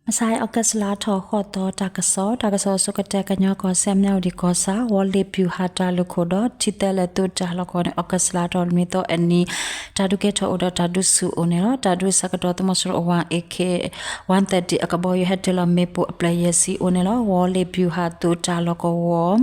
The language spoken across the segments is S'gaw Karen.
မဆါ August လါထီၣ်ဃိးသီ တၢ်ကစီၣ်, တၢ်ကစီၣ်အဆိကတၢၢ် ကညီကီၢ်စဲၣ် မၠၣ်ဝတံၣ်ကီၢ်ဆၣ် ဝီလ့ၣ်ပျူၤဟးတၢ်လုၢ်ခိၣ်ဒီး ထံသၢလဲၤသုးတၢ်လီၢ်ကဝီၤန့ၣ် August လါထီၣ်နွံသီအနံၤ တၢ်ဒုးကဲထီၣ်အိၣ်ဒီးတၢ်ဒုးဆူၣ်အိၣ်န့ၣ်လီၤ. တၢ်ဒုးဆၢကတီၢ် သုးမီၤစိရိၤအဝဲ AK one thirty အကဘီယူၤဟဲတ့ၢ်လီၤမ့ၣ်ပိၢ်အဖျၢၣ်ယဲၢ်ဆံအိၣ်န့ၣ်လီၤ. ဝီလ့ၣ်ပျူၤဟးသုးတၢ်လီၢ်ကဝီၤ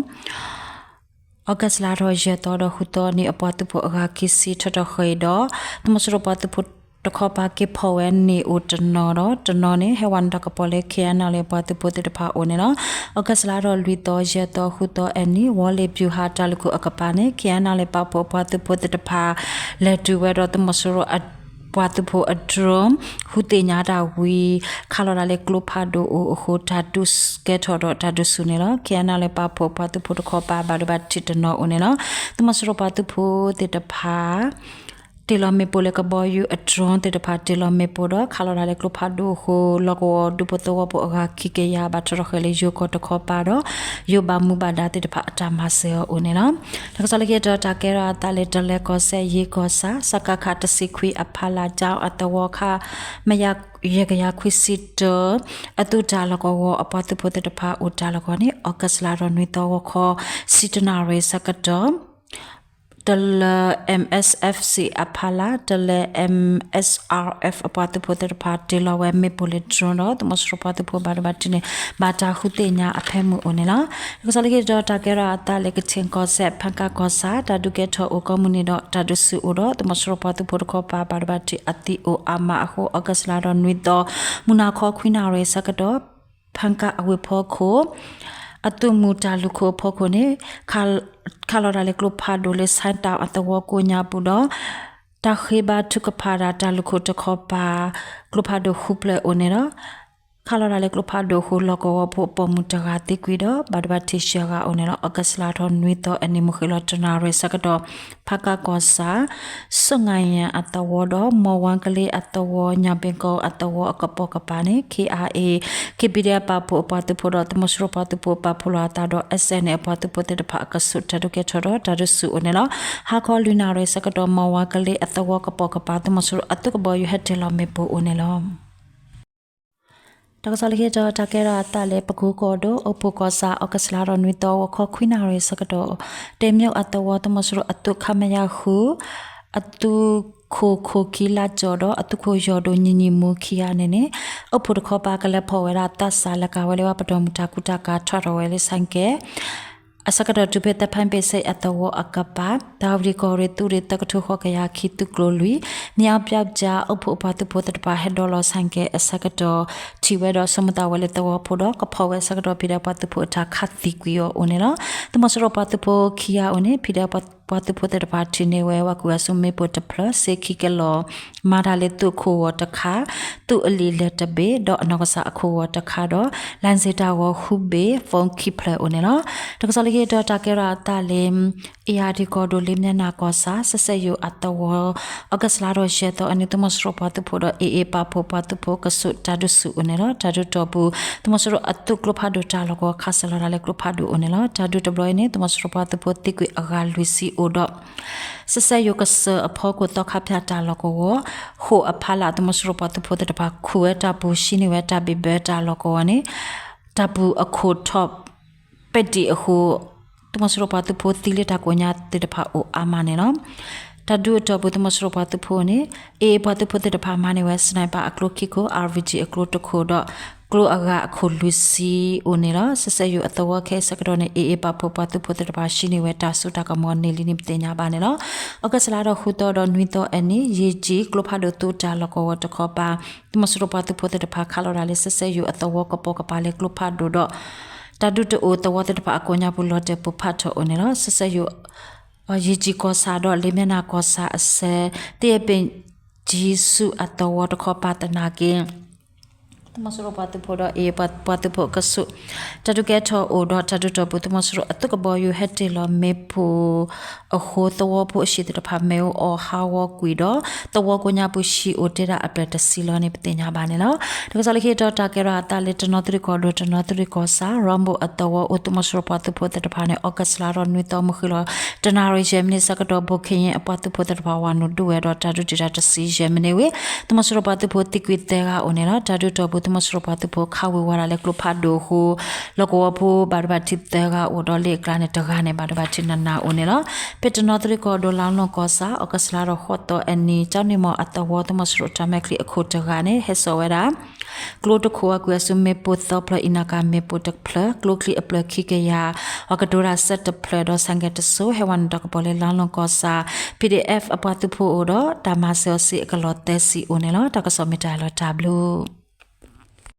August လါထီၣ်ယဲၢ်သီဒီးဃုသီအနံၤ အပှၤသုးဖိအဂၤခံဆံ ထီထီၣ်ဃ့ၢ်ဒီး သုးမီၤစိရိၤပှၤသုးဖိတခီပၤ က့ၤဖီၣ်ဝဲန့ၣ်အိၣ်တနီၤဒီး တနီၤန့ၣ် ဟဲဝဲနုာ်တၢ်ကပီၤလၢ KNLA အပှၤသုးဖိသ့ၣ်တဖၣ်အအိၣ်န့ၣ်လီၤ. August လါထီၣ်လွံၢ်သီ ယဲၢ်သီ ဃုသီအနံၤ ဝီလ့ၣ်ပျူၤဟးတၢ်လုၢ်ခိၣ်အကပၤန့ၣ် KNLA ပာ်ဖှိၣ်အပှၤသုးဖိသ့ၣ်တဖၣ် လဲၤတုၤဝဲဒီး သုးမီၤစိရိၤအပှၤသုးဖိအ drone ဃုသ့ၣ်ညါတၢ်ဝံၤ ခးလီၤဒၣ်လၢကျိဖးဒိၣ်အိၣ်အဃိ တၢ်ဒုးကဲထီၣ်ဒီးတၢ်ဒုးဆူၣ်န့ၣ်လီၤ. KNLA ပာ်ဖှိၣ်ပှၤသုးဖိတခီပၤ ဘၣ်ဒိဘၣ်ထံးတနီၤအိၣ်န့ၣ်လီၤ. သုးမီၤစိရိၤပှၤသုးဖိသ့ၣ်တဖၣ် တ့ၢ်လီၤမ့ၣ်ပိၢ်လၢကဘီယူၤအ drone သ့ၣ်တဖၣ် တ့ၢ်လီၤမ့ၣ်ပိၢ်ဒီး ခးလီၤဒၣ်လၢကျိဖးဒိၣ်အဃိ လီၢ်ကဝီၤဒူဖိသဝီဖိအဂၤခံကယၤ ဘၣ်ထီထီၣ်ဃ့ၢ်လၢယိၤကီၢ်တခီပၤဒီး ယိၤဘၣ်မူဘၣ်ဒါသ့ၣ်တဖၣ်အတၢ်မၤစၢၤအီၤအိၣ်န့ၣ်လီၤ. တၢ်ကစီၣ်လၢခံတတီၤ တၢ်ကဲထီၣ်အသးလၢ တလဲၤကီၢ်စဲၣ် ယ့ၢ်ကီၢ်ဆၣ် စကခ တဆံခွံအဖီလာ် ကၠီအသဝီ ခမရ ယဲၢ်ကယၤခွံဆံတၢ အသုးတၢ်လီၢ်ကဝီၤအပှၤသုးဖိသ့ၣ်တဖၣ်အိၣ်တၢ်လီၢ်ကဝီၤန့ၣ် August လါထီၣ်နွံသီ ဂီၤခီ ဆံတၢနၣ်ရံၣ်ဆၢကတီၢ် တလဲၤ MSFC အဖီလာ် တလဲၤ MSRF အပှၤသုးဖိသ့ၣ်တဖၣ် တ့ၢ်လီၤဝဲမ့ၣ်ပိၢ်လၢ drone ဒီး သုးမီၤစိရိၤပှၤသုးဖိဘၣ်ဒိဘၣ်ထံးန့ၣ် ဘၣ်တၢ်ဃုသ့ၣ်ညါအဖၢမုၢ်အိၣ်န့ၣ်လီၤ. တၢ်ကစီၣ်လၢခံတတီၤ တၢ်ကဲထီၣ်အသးလၢ ကချင်ကီၢ်စဲၣ် ဖားကန့်ကီၢ်ဆၣ် တၢ်ဒုးကဲထီၣ်အိၣ်ကိးမုၢ်နံၤဒီးတၢ်ဒုးဆူၣ်အိၣ်ဒီး သုးမီၤစိရိၤပှၤသုးဖိတခီပၤ ဘၣ်ဒိဘၣ်ထံးအသံအိၣ်အါမးအဃိ August လါထီၣ်နွံသီ မုၢ်နၤခီခွံနၣ်ရံၣ်ဆၢကတီၢ် ဖားကန့်အဝ့ၢ်ဖီခိၣ် အသုးမုၢ်တၢ်လုၢ်ခိၣ်အဖီခိၣ်န့ၣ် ခးလီၤဒၣ်လၢကျိဖးဒိၣ်လၢ ဆိုင်းတောင် အသဝီကိးညါပူၤဒီး တၢ်ဃ့ဘါထုကဖၣ်ဒၣ်တၢ်လုၢ်ခိၣ်တခီပၤ ကျိဖးဒိၣ်ဃုဖျၢၣ်အိၣ်န့ၣ်ဒီး ခးလီၤဒၣ်လၢကျိဖးဒိၣ်အဃိ လီၢ်ကဝီၤဖိအပိာ်မုၣ်တဂၤသံကွံာ်ဒီး ဘၣ်ဒိဘၣ်ထံးယဲၢ်ဂၤအိၣ်န့ၣ်လီၤ. August လါထီၣ်နွံသီအနံၤ မုၢ်ဃ့ၢ်လီၤတနၣ်ရံၣ်ဆၢကတီၢ် ဖားကန့်ကီၢ်ဆၣ် ဆွတ်ငါယန်အသဝီဒီး မီၢ်ဝါကလ့အသဝီ ညၣ်ဘ့ကီအသဝီအကပိာ်ကပၤန့ၣ် KIA, KPDF ပာ်ဖှိၣ်အပှၤသုးဖိဒီး သုးမီၤစိရိၤပှၤသုးဖိပာ်ဖှိၣ်လိာ်အသးဒီး SNA အပှၤသုးဖိသ့ၣ်တဖၣ်အကဆူး တၢ်ဒုးကဲထီၣ်ဒီးတၢ်ဒုးဆူၣ်အိၣ်န့ၣ်လီၤ. ဟါခီလွံၢ်နၣ်ရံၣ်ဆၢကတီၢ် မီၢ်ဝါကလ့အသဝီကပိာ်ကပၤ သုးမီၤစိရိၤအသုးကဘီယူၤဟဲတ့ၢ်လီၤမ့ၣ်ပိၢ်အိၣ်န့ၣ်လီၤ. တၢ်ကစီၣ်လၢခံတတီၤ တၢ်ကဲထီၣ်အသးလၢ ပကူကီၢ်ဒိၣ် အိၣ်ဖှိၣ်ကီၢ်ဆၣ် August လါထီၣ်နွံသီ ဂီၤခီခွံနၣ်ရံၣ်ဆၢကတီၢ် တဲမၠိၣ်အသဝီ သုးမီၤစိရိၤအသုး ခမရ ဃု အသုးခိၣ်ခိၣ်ခံလါကၠီၤဒီး အသုးခိၣ်ယီၢ်ဒိၣ် ညီညီမူ ခံဂၤန့ၣ်န့ၣ် အိၣ်ဖှိၣ်တခီပၤကလဲၤဖီၣ်ဝဲဒၣ်သးစၢ် လဲၤကၤဝဲလၢပှၤပတီၢ်မုၢ်တၢ်ကူတၢ်ကၤ ထီၣ်ထီၣ်ဝဲလၢ ဆိုင်ကယ် အဆၢကတီၢ် တုၤဖဲ သဖန်းပင်ဆိပ် အသဝီအကပၤ ဓာဝတီကီၢ်ရ့ၣ် သုးရ့ၣ်သၢကထိဃိးကယၤခံ သုးကျိၤလွံၢ် မ့ၢ်အီၣ်ပၠီၣ်ပၠီၣ် အိၣ်ဖှိၣ်အပှၤသုးဖိသ့ၣ်တဖၣ် ဟဲဒိးလီၤ ဆိုင်ကယ် အဆၢကတီၢ် ထံၣ်ဝဲဒီး ဆိမိၣ်သးဝဲလၢသဝီဖိဒီး ကဖီၣ်ဝဲအဆၢကတီၢ် ဖံးဒဲးပှၤသုးဖိအထးခးသံကွံာ်အီၤအိၣ်န့ၣ်လီၤ. သုးမီၤစိရိၤပှၤသုးဖိခံဂၤအိၣ်န့ၣ် ဖံးဒဲးပှၤသုးဖိသ့ၣ်တဖၣ် ထံၣ်န့ၢ်ဝဲ ဝဲကွံာ်ဝဲဆူမ့ၣ်ပိၢ်တဖျၢၣ် စ့ခံကလီၢ် မၤတၢ်လၢသုးခိၣ်ဂီၤတခါ သုးအလံာ်လဲၢ်တဘ့ၣ် ဒီးအနီၢ်ကစၢ်အခိၣ်ဂီၤတခါဒီး လၣ်စ့ၣ်တၢ်ဂီၤဃုဘ့ၣ် phone ခံဖျၢၣ်အိၣ်န့ၣ်လီၤ. တၢ်ကစီၣ်လၢခံတတီၤ တၢ်ကဲထီၣ်အသးလၢ အ့ၣ်အါဒံကီၢ်ဒိၣ် လ့ၣ်မၠဲၣ်နၢ်ကီၢ်ဆၣ် စဲးစဲးယိၤအသဝီ August လါထီၣ်ယဲၢ်သီအနံၤ သုးမီၤစိရိၤပှၤသုးဖိဒီး AA ပာ်ဖှိၣ်ပှၤသုးဖိကဆူး တၢ်ဒုးဆူၣ်အိၣ်န့ၣ်လီၤ. တၢ်ဒုးတီၢ်ပူၤ သုးမီၤစိရိၤအသုးကျိဖးဒိၣ်တၢ်လီၢ်ကဝီၤ ခးစၢၤလီၤဒၣ်လၢကျိဖးဒိၣ်အိၣ်န့ၣ်လီၤ. တၢ်ဒုးတဘျီအံၤန့ၣ် သုးမီၤစိရိၤပှၤသုးဖိသံကွံာ်အဂၤလွံၢ်ဆံအိၣ်ဒီး စဲးစဲးယိၤကစၢၢ်အဖီခိၣ် သီခါဖၠၣ်တၢ်လီၢ်ကဝီၤ ဃိာ်အဖီလာ် သုးမီၤစိရိၤပှၤသုးဖိသ့ၣ်တဖၣ် ခူၣ်ဝဲတၢ်ပူၤ ဟံးန့ၢ်ဝဲတၢ်ဘံၣ်ဘၢတၢ်လီၢ်ကဝီၤန့ၣ် တၢ်ပူၤအခိၣ်ထီၣ်ပဲာ်တံၢ်အဃိ သုးမီၤစိရိၤပှၤသုးဖိသံလၢတၢ်ကိးညါသ့ၣ်တဖၣ်အိၣ်အါမးန့ၣ်လီၤ. တၢ်ဒုးအတီၢ်ပူၤ သုးမီၤစိရိၤပှၤသုးဖိန့ၣ် AA ပှၤသုးဖိသ့ၣ်တဖၣ်မၤန့ၢ်ဝဲ sniper အကျိခံခိၣ် RPG အကျိတခိၣ်ဒီး ကျိအဂၤအခိၣ်လွံၢ်ဆံအိၣ်န့ၣ်လီၤ. စဲးစဲးယိၤအသဝီခဲအံၤဆၢကတီၢ်န့ၣ် AA ပာ်ဖှိၣ်ပှၤသုးဖိသ့ၣ်တဖၣ် ဟံးန့ၢ်ဝဲတၢ်စိတၢ်ကမီၤန့ၢ်လံန့ၣ် ပသ့ၣ်ညါဘၣ်န့ၣ်လီၤ. August လါထီၣ်ဃုသီဒီးနွံသီအနံၤ ယ့ၢ်ကၠံကျိဖးဒိၣ်သုးတၢ်လီၢ်ကဝီၤတခီပၤ သုးမီၤစိရိၤပှၤသုးဖိသ့ၣ်တဖၣ် ခးလီၤဒၣ်လၢ စဲးစဲးယိၤအသဝီကပိာ်ကပၤလၢကျိဖးဒိၣ်ဒီး တၢ်ဒုးတအိၣ်သဝီသ့ၣ်တဖၣ်အကိးညါပူၤ လီၤတဲာ်ပိၢ်ဖးထီၣ်အိၣ်န့ၣ်လီၤ. စဲးစဲးယိၤ ယ့ၢ်ကၠံကီၢ်ဆၣ်ဒီး လ့ၣ်မၠဲၣ်နၢ်ကီၢ်ဆၣ်အစဲး သ့ၣ်ယဲၢ်ပ့ၣ်ကၠံဆူၣ်အသဝီတခီပၤသနာ်က့ သုးမီၤစိရိၤပှၤသုးဖိဒီး AA ပှၤသုးဖိအကဆူး တၢ်ဒုးကဲထီၣ်အိၣ်ဒီး တၢ်ဒုးတီၢ်ပူၤ သုးမီၤစိရိၤအသုးကဘီယူၤဟဲတ့ၢ်လီၤမ့ၣ်ပိၢ်အဃိ သဝီဖိအဟံၣ်သ့ၣ်တဖၣ် မ့ၣ်အူအီၣ်ဟးဂီၤကွံာ်ဒီး သဝီကိးညါပူၤ ဟံၣ်အိၣ်တ့ၢ်ဒၣ်အဖျၢၣ်တဆံလီၤန့ၣ် ပသ့ၣ်ညါဘၣ်န့ၣ်လီၤ. တၢ်ကစီၣ်လၢခံတတီၤ တၢ်ကဲထီၣ်အသးလၢ တနီသရံၣ်ကီၢ်ဒိၣ် တနီသရံၣ်ကီၢ်ဆၣ် ရီမူၣ်အသဝီအိၣ် သုးမီၤစိရိၤပှၤသုးဖိသ့ၣ်တဖၣ်န့ၣ် August လါထီၣ်နွံသီ မုၢ်ဃ့ၢ်လီၤ တနၣ်ရံၣ်ယဲၢ်မံးနံးဆၢကတီၢ် ဘိၣ်ခ့ၣ်ယ့ၣ်အပှၤသုးဖိသ့ၣ်တဖၣ် ဝၤနုာ်ဒုးဝဲဒီး တၢ်ဒုးတံာ်တာ်တဆံယဲၢ်မံးနံးဝံၤ သုးမီၤစိရိၤပှၤသုးဖိသံကွံာ်သၢဂၤအိၣ်န့ၣ်လီၤ. တၢ်ဒုးတီၢ်ပူၤ သုးမီၤစိရိၤပှၤသုးဖိခးဝ့ၤဝါဒၣ်လၢကျိဖးဒိၣ်အဃိ လီၢ်ကဝီၤဖိဘၣ်ဒိဘၣ်ထံးသၢဂၤအိၣ်ဒီးလ့ၣ်အကျါန့ၣ်တဂၤန့ၣ် ဘၣ်ဒိဘၣ်ထံးနးနးအိၣ်န့ၣ်လီၤ. ဖဲတနီသရံၣ်ကီၢ်ဒိၣ် လါလီၢ်ကီၢ်ဆၣ် အီကူးလါထီၣ်ဃိးသီအနံၤ ကၠီန့ၢ်မီၢ်အသဝီ သုးမီၤစိရိၤတၢ်မဲာ်ချံအခိၣ်တဂၤန့ၣ် ဟဲစိာ်ဝဲဒၣ် ကျိတခိၣ်အကွံာ်အစုမ့ၣ်ပိၢ်သီဖျၢၣ် အံၤနာ်က့မ့ၣ်ပိၢ်တဖျၢၣ် ကျိချံအဖျၢၣ်ခံကယၤ အကတိၤတၢ်ဆၢတဖျၢၣ်ဒီး ဆိုင်ကယ်တစိၤ ဟဲဝဲန့ၣ်ဒီးကပီၤလၢ လါလီၢ်ကီၢ်ဆၣ် ပီၣ်ဒံၣ်အဲၣ် အပှၤသုးဖိအအိၣ်ဒီး တၢ်မၤစၢၤအီၤစ့ၢ်အကလီၢ်သၢဆံအိၣ်န့ၣ်လီၤ. တၢ်ကစီၣ်မ့ၢ်တၢ်လီၤတၢ်ဘျုး